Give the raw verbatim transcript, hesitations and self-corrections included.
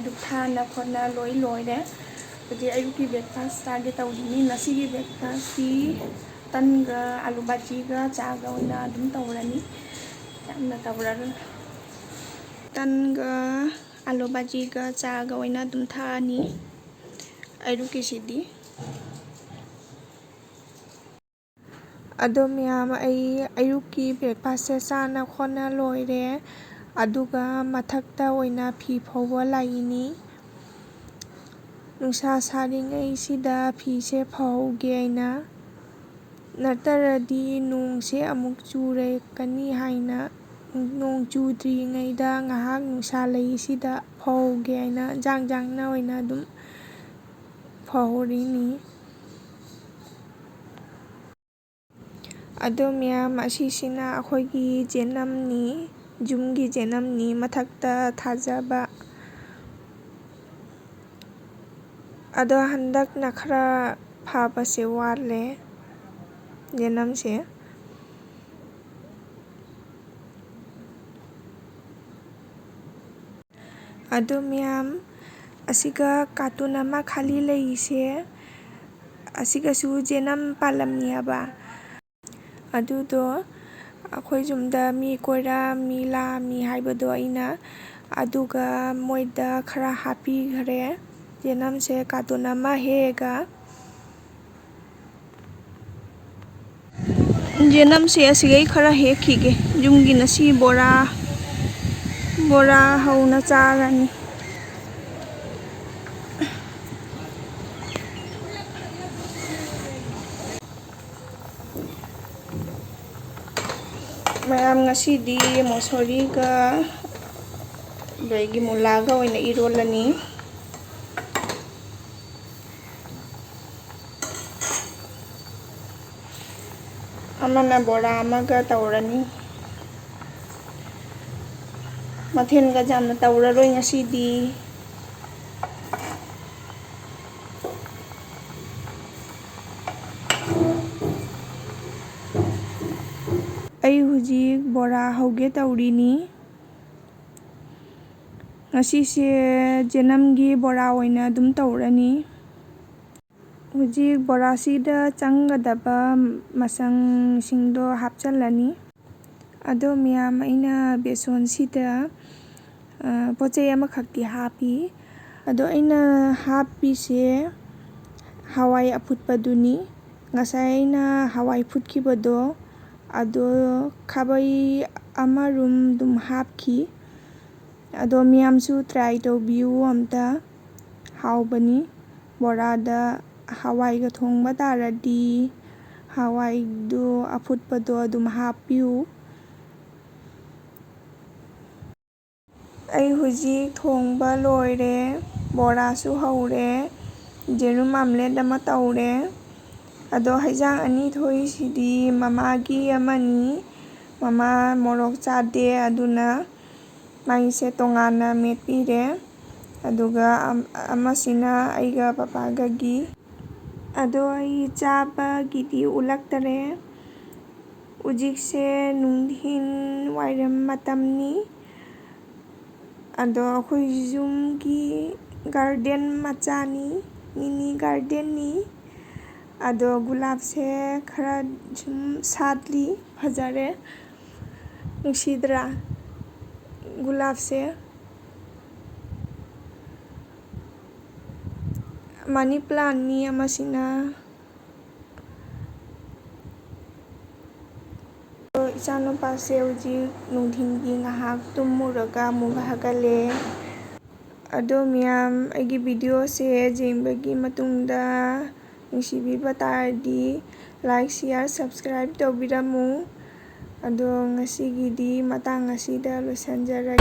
ꯙꯨꯞ ꯊꯥꯅ ꯈꯣꯠꯅ ꯂꯣꯏ ꯂꯣꯏꯔꯦ꯫ ꯍꯧꯖꯤꯛ ꯑꯌꯨꯛꯀꯤ breakfast ꯆꯥꯒꯦ ꯇꯧꯔꯤꯅꯤ꯫ ꯉꯁꯤꯒꯤ breakfastꯁꯤ ꯇꯟꯒ ꯑꯂꯨ ꯕꯥꯖꯤꯒ ꯆꯥꯒ ꯑꯣꯏꯅ ꯑꯗꯨꯝ ꯇꯧꯔꯅꯤ꯫ ꯌꯥꯝꯅ ꯇꯧꯔꯔꯣꯏ꯫ ꯇꯟꯒ ꯑꯂꯨ ꯕꯥꯖꯤꯒ ꯆꯥꯒ ꯑꯣꯏꯅ ꯑꯗꯨꯝ ꯊꯛꯑꯅꯤ ꯑꯌꯨꯛꯀꯤꯁꯤꯗꯤ꯫ ꯑꯗꯣ ꯃꯌꯥꯝ, ꯑꯩ ꯑꯌꯨꯛꯀꯤ breakfastꯁꯦ ꯆꯥꯅ ꯈꯣꯠꯅ ꯂꯣꯏꯔꯦ꯫ ꯑꯗꯨꯒ ꯃꯊꯛꯇ ꯑꯣꯏꯅ ꯐꯤ ꯐꯧꯕ ꯂꯥꯛꯏꯅꯤ꯫ ꯅꯨꯡꯁꯥ ꯁꯥꯔꯤꯉꯩꯁꯤꯗ ꯐꯤꯁꯦ ꯐꯧꯍꯧꯒꯦ ꯍꯥꯏꯅ꯫ ꯅꯠꯇ꯭ꯔꯗꯤ ꯅꯣꯡꯁꯦ ꯑꯃꯨꯛ ꯆꯨꯔꯛꯀꯅꯤ ꯍꯥꯏꯅ, ꯅꯣꯡ ꯆꯨꯗ꯭ꯔꯤꯉꯩꯗ ꯉꯥꯏꯍꯥꯛ ꯅꯨꯡꯁꯥ ꯂꯩꯁꯤꯗ ꯐꯧꯍꯧꯒꯦ ꯍꯥꯏꯅ ꯖꯥꯡ ꯖꯥꯡꯅ ꯑꯣꯏꯅ ꯑꯗꯨꯝ ꯐꯧꯍꯧꯔꯤꯅꯤ꯫ ꯑꯗꯣ ꯃꯌꯥꯝ, ꯑꯁꯤꯁꯤꯅ ꯑꯩꯈꯣꯏꯒꯤ ꯆꯦꯅꯝꯅꯤ, ꯌꯨꯝꯒꯤ ꯆꯦꯅꯝꯅꯤ, ꯃꯊꯛꯇ ꯊꯥꯖꯕ꯫ ꯑꯗꯣ ꯍꯟꯗꯛꯅ ꯈꯔ ꯐꯕꯁꯦ ꯋꯥꯠꯂꯦ ꯆꯦꯅꯝꯁꯦ꯫ ꯑꯗꯣ ꯃꯌꯥꯝ, ꯑꯁꯤꯒ carton ꯑꯃ ꯈꯥꯂꯤ ꯂꯩꯔꯤꯁꯦ, ꯑꯁꯤꯒꯁꯨ ꯆꯦꯅꯝ ꯄꯥꯜꯂꯝꯃꯤ ꯍꯥꯏꯕ꯫ ꯑꯗꯨꯗꯣ ꯑꯩꯈꯣꯏ ꯌꯨꯝꯗ ꯃꯤ ꯀꯣꯏꯔꯛꯑꯝꯃꯤ, ꯂꯥꯛꯑꯝꯃꯤ ꯍꯥꯏꯕꯗꯣ ꯑꯩꯅ, ꯑꯗꯨꯒ ꯃꯣꯏꯗ ꯈꯔ ꯍꯥꯞꯄꯤꯈ꯭ꯔꯦ꯫ ꯆꯦꯅꯝꯁꯦ carton ꯑꯃ ꯍꯦꯛꯑꯒ꯫ ꯌꯦꯅꯝꯁꯦ ꯑꯁꯤꯈꯩ ꯈꯔ ꯍꯦꯛꯈꯤꯒꯦ꯫ ꯌꯨꯝꯒꯤ ꯉꯁꯤ ꯕꯣꯔꯥ, ꯕꯣꯔꯥ ꯍꯧꯅ ꯆꯥꯔꯅꯤ꯫ ꯃꯌꯥꯝ, ꯉꯁꯤꯗꯤ ꯃꯣꯁꯣꯔꯤꯒ ꯑꯗꯒꯤ ꯃꯨꯂꯥꯒ ꯑꯣꯏꯅ ꯏꯔꯣꯜꯂꯅꯤ꯫ ꯑꯃꯅ ꯕꯣꯔꯥ ꯑꯃꯒ ꯇꯧꯔꯅꯤ꯫ ꯃꯊꯦꯜꯒ ꯌꯥꯝꯅ ꯇꯧꯔꯔꯣꯏ ꯉꯁꯤꯗꯤ꯫ ꯑꯩ ꯍꯧꯖꯤꯛ ꯕꯣꯔꯥ ꯍꯧꯒꯦ ꯇꯧꯔꯤꯅꯤ꯫ ꯉꯁꯤꯁꯦ ꯖꯦꯅꯝꯒꯤ ꯕꯣꯔꯥ ꯑꯣꯏꯅ ꯑꯗꯨꯝ ꯇꯧꯔꯅꯤ꯫ ꯍꯧꯖꯤꯛ ꯕꯣꯔꯥꯁꯤꯗ ꯆꯪꯒꯗꯕ ꯃꯆꯪꯁꯤꯡꯗꯣ ꯍꯥꯞꯆꯤꯜꯂꯅꯤ꯫ ꯑꯗꯣ ꯃꯌꯥꯝ, ꯑꯩꯅ ꯕꯦꯁꯣꯟꯁꯤꯗ, ꯑ, ꯄꯣꯠ ꯆꯩ ꯑꯃꯈꯛꯇꯤ ꯍꯥꯞꯄꯤ꯫ ꯑꯗꯣ ꯑꯩꯅ ꯍꯥꯞꯄꯤꯁꯦ ꯍꯋꯥꯏ ꯑꯐꯨꯠꯄꯗꯨꯅꯤ꯫ ꯉꯁꯥꯏ ꯑꯩꯅ ꯍꯋꯥꯏ ꯐꯨꯠꯈꯤꯕꯗꯣ, ꯑꯗꯣ ꯈꯥꯕꯩ ꯑꯃꯔꯣꯝ ꯑꯗꯨꯝ ꯍꯥꯞꯈꯤ꯫ ꯑꯗꯣ ꯃꯤꯌꯥꯝꯁꯨ try ꯇꯧꯕꯤꯌꯨ ꯑꯝꯇ, ꯍꯥꯎꯕꯅꯤ꯫ ꯕꯣꯔꯥꯗ ꯍꯋꯥꯏꯒ ꯊꯣꯡꯕ ꯇꯥꯔꯗꯤ ꯍꯋꯥꯏꯗꯣ ꯑꯐꯨꯠꯄꯗꯣ ꯑꯗꯨꯝ ꯍꯥꯞꯄꯤꯌꯨ꯫ ꯑꯩ ꯍꯧꯖꯤꯛ ꯊꯣꯡꯕ ꯂꯣꯏꯔꯦ, ꯕꯣꯔꯥꯁꯨ ꯍꯧꯔꯦ, ꯌꯦꯔꯨꯝ omelette ꯑꯃ ꯇꯧꯔꯦ꯫ ꯑꯗꯣ ꯍꯩꯖꯥꯡ ꯑꯅꯤ ꯊꯣꯛꯏꯁꯤꯗꯤ ꯃꯃꯥꯒꯤ ꯑꯃꯅꯤ, ꯃꯃꯥ ꯃꯣꯔꯣꯛ ꯆꯥꯗꯦ, ꯑꯗꯨꯅ ꯃꯥꯒꯤꯁꯦ ꯇꯣꯉꯥꯟꯅ ꯃꯦꯠꯄꯤꯔꯦ꯫ ꯑꯗꯨꯒ ꯑꯝ-, ꯑꯃꯁꯤꯅ ꯑꯩꯒ ꯄꯄꯥꯒꯒꯤ꯫ ꯑꯗꯣ ꯑꯩ ꯆꯥꯕꯒꯤꯗꯤ ꯎꯠꯂꯛꯇꯔꯦ꯫ ꯍꯧꯖꯤꯛꯁꯦ ꯅꯨꯡꯊꯤꯟ ꯋꯥꯏꯔꯝ ꯃꯇꯝꯅꯤ꯫ ꯑꯗꯣ ꯑꯩꯈꯣꯏ ꯌꯨꯝꯒꯤ garden ꯃꯆꯥꯅꯤ, mini gardenꯅꯤ꯫ ꯑꯗꯣ ꯒꯨꯂꯥꯞꯁꯦ ꯈꯔ ꯁꯨꯝ ꯁꯥꯠꯂꯤ, ꯐꯖꯔꯦ꯫ ꯅꯨꯡꯁꯤꯗ꯭ꯔꯥ ꯒꯨꯂꯥꯞꯁꯦ? Money plantꯅꯤ ꯑꯃꯁꯤꯅ꯫ ꯏꯆꯥꯅꯨꯄꯥꯁꯦ ꯍꯧꯖꯤꯛ ꯅꯨꯡꯊꯤꯟꯒꯤ ꯉꯥꯏꯍꯥꯛ ꯇꯨꯝꯃꯨꯔꯒ ꯑꯃꯨꯛ ꯍꯧꯒꯠꯂꯦ꯫ ꯑꯗꯣ ꯃꯌꯥꯝ, ꯑꯩꯒꯤ videoꯁꯦ ꯌꯦꯡꯕꯒꯤ ꯃꯇꯨꯡꯗ ꯅꯨꯡꯁꯤꯕꯤꯕ ꯇꯥꯔꯗꯤ like, share, subscribe ꯇꯧꯕꯤꯔꯝꯃꯨ꯫ ꯑꯗꯣ ꯉꯁꯤꯒꯤꯗꯤ ꯃꯇꯥꯡ ꯑꯁꯤꯗ ꯂꯣꯏꯁꯤꯟꯖꯔꯒꯦ꯫